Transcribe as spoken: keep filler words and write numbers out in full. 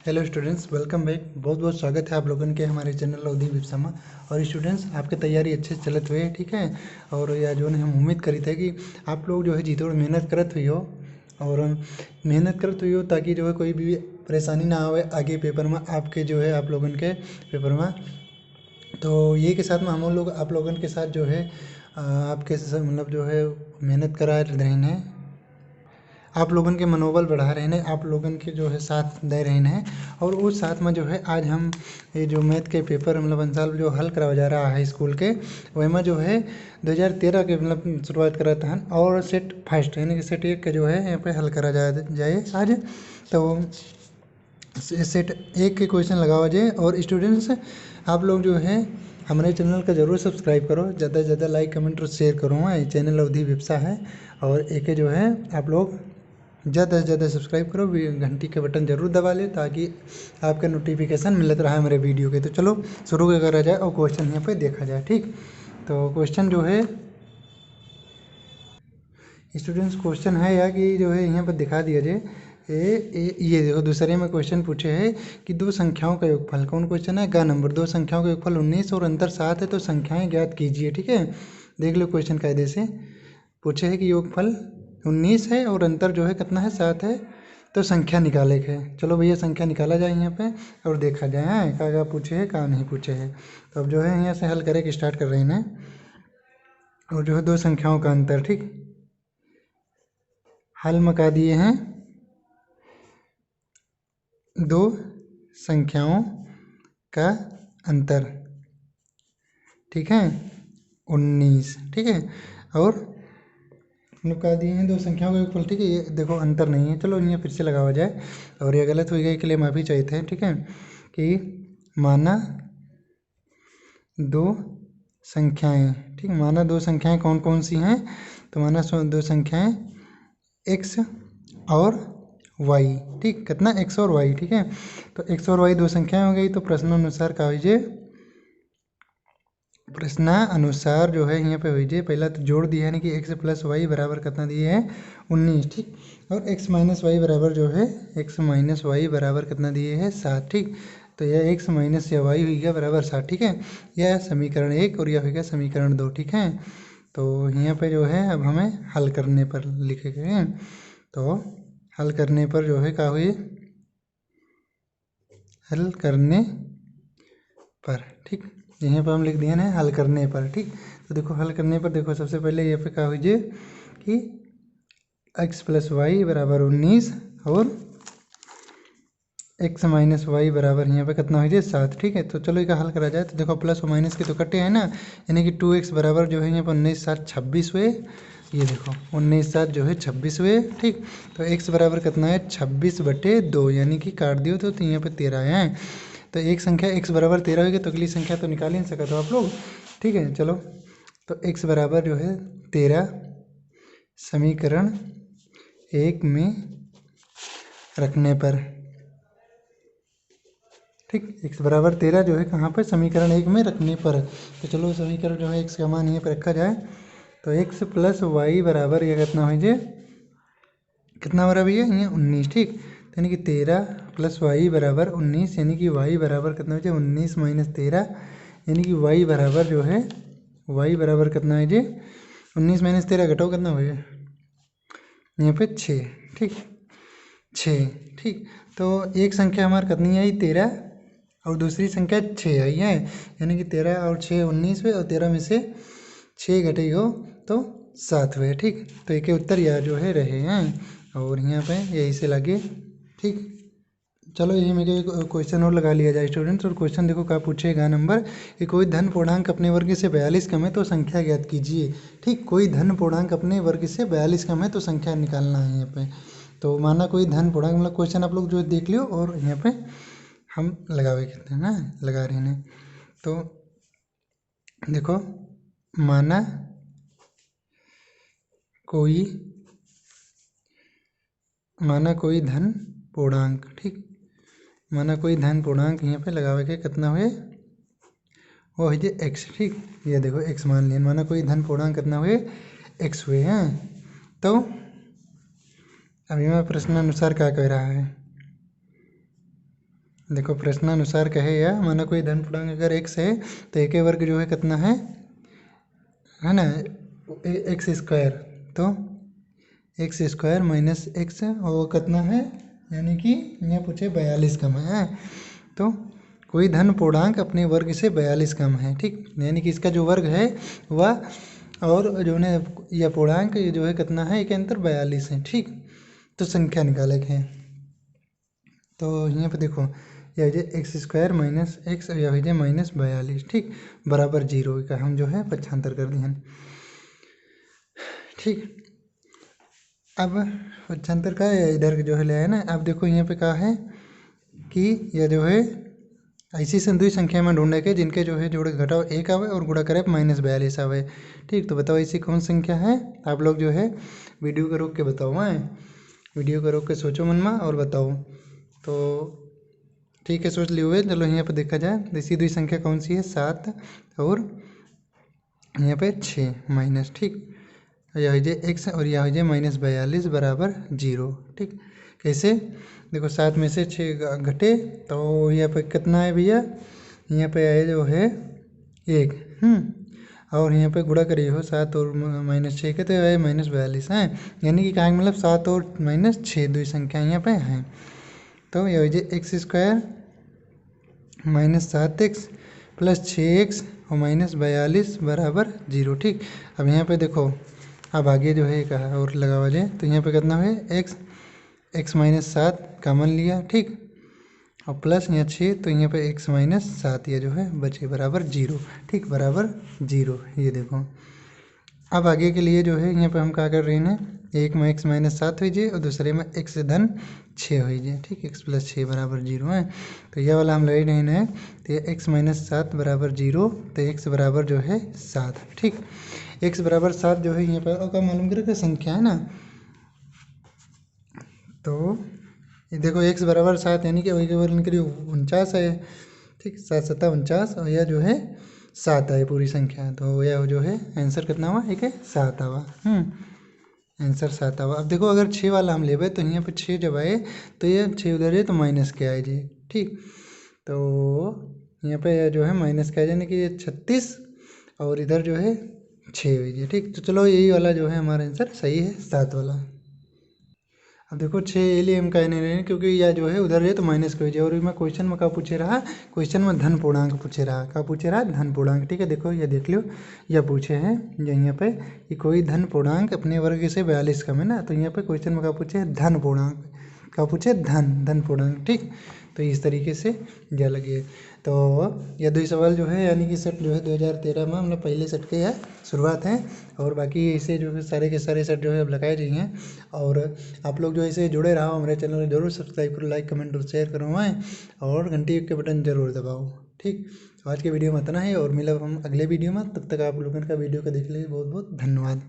Hello students, welcome back। बहुत बहुत स्वागत है आप लोगन के हमारे channel अवधी विप्सा मा। और students, आपके तैयारी अच्छे से चलत हुए, ठीक है? और या जौन हम उम्मीद करी थे कि आप लोग जो है जी थोड़ा मेहनत करत हुई हो, और मेहनत करत हुई हो, ताकि जो है कोई भी परेशानी ना आवे आगे paper मा आपके, जो है आप लोगन के paper मा। तो ये के साथ में हम लोग आप लोगन के साथ जो है, अ, आपके स-, मतलब जो है मेहनत करा रहे हैं, आप लोगन के मनोबल बढ़ा रहे हैं, आप लोगन के जो है साथ दे रहे हैं। और उस साथ में जो है आज हम ये जो math के paper, मतलब अंसाल जो हल करावा जा रहा है school के, वही में जो है दो हज़ार तेरह के मतलब शुरुआत करत हन और set first यानी कि set एक के जो है यहाँ पे हल करा जा, जाए आज। तो से-, set एक के question लगावा जाए। और students, आप लोग जो है हमारे channel का जरूर subscribe करो, ज़्यादा से ज़्यादा like, comment और share करो। हाँ, ये channel अवधी विप्सा है और एके जो है आप लोग ज़्यादा से ज़्यादा subscribe करो, भी घंटी के button जरूर दबा ले ताकि आपका notification मिलत रहा मेरे video के। तो चलो शुरू करा जाए और question यहाँ पे देखा जाए, ठीक। तो question जो है students, question है या कि जो है यहाँ पर दिखा दिया जाए। ए, ए, ये देखो, दूसरे में question पूछे है कि दो संख्याओं का योगफल, कौन question है? ग नंबर, दो संख्याओं का योगफल उन्नीस और अंतर सात है, तो संख्याएं ज्ञात कीजिए, ठीक है। देख लो question कायदे से, पूछे है कि योगफल उन्नीस है और अंतर जो है कितना है? सात है, तो संख्या निकाले के है। चलो भैया, संख्या निकाला जाए यहाँ पे और देखा जाए, हाँ, का, का पूछे है, का नहीं पूछे है। तो अब जो है यहाँ से हल करे के start कर रहे हैं। और जो है दो संख्याओं का अंतर, ठीक, हल में का दिए हैं, दो संख्याओं का अंतर, ठीक है, उन्नीस, ठीक है। और हमने का दिए हैं दो संख्याओं का योगफल, ठीक है, ये देखो अंतर नहीं है। चलो इन्हें फिर से लगावा जाए, और ये गलत हो गया, के लिए माफ़ी चाहिए थे, ठीक है, कि माना दो संख्याएं, ठीक, माना दो संख्याएं कौन कौन सी हैं? तो माना सो-, दो संख्याएं x और y, ठीक, कितना? X और y, ठीक है। तो x और y दो संख्याएं हो गई, तो प्रश्नानुसार का हुई जे, प्रश्नानुसार जो है यहाँ पे हुई जे, पहला तो जोड़ दिया है ना कि x plus y बराबर कितना दिए है? उन्नीस, ठीक। और x minus y बराबर जो है, x minus y बराबर कितना दिए है? सात, ठीक। तो यह x minus यह y हुई गया बराबर सात, ठीक है। यह समीकरण एक और यह हुई गया समीकरण दो, ठीक है। तो यहाँ पे जो है अब हमें हल करने पर लिखे गए हैं। तो हल करने पर जो है का हुई, हल करने पर, ठीक, यहाँ पर हम लिख दिए ना हल करने पर, ठीक। तो देखो हल करने पर देखो सबसे पहले यहाँ पे का हुई जे कि x plus y बराबर उन्नीस और x minus y बराबर यहाँ पे कितना हो जाए? सात, ठीक है। तो चलो इसका हल करा जाए। तो देखो plus और minus के तो कटे हैं ना, यानी कि टू एक्स बराबर जो है यहाँ पर उन्नीस सात छब्बीस हुए, ये देखो उन्नीस सात जो है छब्बीस हुए, ठीक। तो x बराबर कितना है? छब्बीस बटे दो, यानी कि काट दियो तो, तो यहाँ पे तेरह है। तो एक संख्या x बराबर तेरह होगी तो अगली संख्या तो निकाल ही नहीं सकते हो आप लोग, ठीक है। चलो तो x बराबर जो है तेरह समीकरण एक में रखने पर, ठीक, x बराबर तेरह जो है कहाँ पर? समीकरण एक में रखने पर। तो चलो समीकरण जो है x का मान यहाँ पर रखा जाए, तो x plus y बराबर ये कितना हो जाए, कितना हो रहा भैया? ये उन्नीस, ठीक। तो यानी कि तेरह plus y बराबर उन्नीस, यानी कि y बराबर कितना हो जाए? उन्नीस minus तेरह, यानी कि y बराबर जो है, y बराबर कितना हो जाए? उन्नीस minus तेरह घटाओ, कितना हो जाए? यहाँ पे छः, ठीक, छः, ठीक। तो एक संख्या हमारे कितनी आई? तेरह, और दूसरी संख्या छः आई है, यानी कि तेरह और छः उन्नीस हुए और तेरह में से छः घटेगी तो सात हुए, ठीक। तो एक उत्तर यह जो है रहे हैं, और यहाँ पे यही से लगे, ठीक। चलो यही में एक question और लगा लिया जाए students। और question देखो का पूछेगा नंबर कि कोई धन पूर्णांक अपने वर्ग से बयालीस कम है तो संख्या ज्ञात कीजिए, ठीक। कोई धन पूर्णांक अपने वर्ग से बयालीस कम है तो संख्या निकालना है यहाँ पे। तो माना कोई धन पूर्णांक, मतलब question आप लोग जो देख लियो और यहाँ पे हम लगावे कहते हैं ना, लगा रहे हैं। तो देखो माना कोई, माना कोई धन पूर्णांक, ठीक, माना कोई धन पूर्णांक यहाँ पे लगावे के कितना हुए? वो हुई जे x, ठीक। ये देखो x मान लिया, माना कोई धन पूर्णांक कितना हुए? X हुए हैं। तो अब यहाँ प्रश्नानुसार क्या कह रहा है? देखो, प्रश्नानुसार कहे या, माना कोई धन पूर्णांक अगर एक्स है, तो एक वर्ग जो है कितना है, है ना, एक्स स्क्वायर। तो एक्स स्क्वायर माइनस एक्स, और वो कितना है, यानी कि यहाँ पूछे बयालीस कम है। तो कोई धन पूर्णांक अपने वर्ग से बयालीस कम है, ठीक, यानी कि इसका जो वर्ग है वह, और जो है यह पूर्णांक, ये जो है कितना है, एक अंतर बयालीस है, ठीक। तो संख्या निकाले के है। तो यहाँ पे देखो, यह हो जाए एक्स स्क्वायर माइनस एक्स, यह हो जाए माइनस बयालीस, ठीक, बराबर जीरो का हम जो है पक्षांतर कर दिहन, ठीक। अब पक्षांतर का ये इधर के जो है ले आए ना। अब देखो यहाँ पे का है कि यह जो है ऐसी से दुई संख्या में ढूंढे के जिनके जो है जोड़े घटाव एक आवे और गुणा करे माइनस बयालीस आवे, ठीक। तो बताओ ऐसी कौन संख्या है, आप लोग जो है वीडियो को रोक के बताओ, हाँ, वीडियो को रोक के सोचो मन में और बताओ। तो ठीक है, सोच लिए हुए, चलो यहाँ पे देखा जाए, ऐसी दुई संख्या कौन सी है, सात और यहाँ पे छः माइनस, ठीक, यह हो जाए एक्स और यह हो जाए माइनस बयालीस बराबर जीरो, ठीक। कैसे, देखो, सात में से छः घटे तो यहाँ पे कितना है भैया, यहाँ पे आए जो है एक, हम्म, और यहाँ पे गुणा करिए हो सात और माइनस छः के, तो आए माइनस बयालीस है, यानी कि कहा मतलब सात और माइनस छः दुई संख्या यहाँ पे हैं। तो यह हो जाए एक्स स्क्वायर माइनस सात एक्स प्लस छः एक्स और माइनस बयालीस बराबर जीरो, ठीक। अब यहाँ पे देखो, अब आगे जो है कहा और लगावा जाए तो यहाँ पे कितना है, एक्स, एक्स माइनस सात कॉमन लिया, ठीक, और प्लस यहाँ छः, तो यहाँ पे एक्स माइनस सात यह जो है बचे बराबर जीरो, ठीक, बराबर जीरो। ये देखो, अब आगे के लिए जो है यहाँ पे हम का कर रहे हैं, एक में एक्स माइनस सात हो जाए और दूसरे में एक्स धन छः हो जाए, ठीक, एक्स प्लस छः बराबर जीरो है। तो यह वाला हम ले रहे हैं, तो ये एक्स माइनस सात बराबर जीरो, तो एक्स बराबर जो है सात, ठीक। एक्स बराबर सात जो है यहाँ पर, और का मालूम करे कि संख्या है ना, तो ये देखो एक्स बराबर सात, यानी कि वही केवल इनके लिए उनचास है, ठीक, सात सत्ता उनचास, और यह जो है सात है पूरी संख्या। तो यह जो है आंसर कितना हुआ, एक है सात आवा, हम्म, आंसर सात आवा। अब देखो, अगर छः वाला हम लेबे तो यहाँ पे छः जब आए तो ये छः उधर जाए तो माइनस के आए जी, ठीक। तो यहाँ पे जो है माइनस के आ जाए, यानी कि ये छत्तीस और इधर जो है छः हुई जी, ठीक। तो चलो, यही वाला जो है हमारा आंसर सही है, सात वाला। अब देखो, छः ये लिए हम कहे नहीं रहे, क्योंकि यह जो है उधर है तो माइनस के हो जाए। और मैं क्वेश्चन में का पूछे रहा, क्वेश्चन में धन पूर्णांक पूछे रहा, का पूछे रहा, धन पूर्णांक, ठीक है। देखो, यह देख लियो, यह पूछे हैं जो यहाँ पे कि कोई धन पूर्णांक अपने वर्ग से बयालीस कम है ना, तो यहाँ पे क्वेश्चन में का पूछे है, धन पूर्णांक, का पूछे, धन, धन पूर्णांक, ठीक। तो इस तरीके से यह लगे। तो यह दो सवाल जो है, यानी कि सेट जो है दो हज़ार तेरह में हमने पहले सेट के है शुरुआत है, और बाकी ऐसे जो है सारे के सारे सेट जो है अब लगाए जाइए। और आप लोग जो ऐसे जुड़े रहो हमारे चैनल को, जरूर सब्सक्राइब करो, लाइक, कमेंट और शेयर करो, हैं, और घंटी के बटन जरूर दबाओ, ठीक। तो आज के वीडियो में इतना है और मिलब हम अगले वीडियो में, तब तक आप लोगन का वीडियो का देख लिए बहुत बहुत धन्यवाद।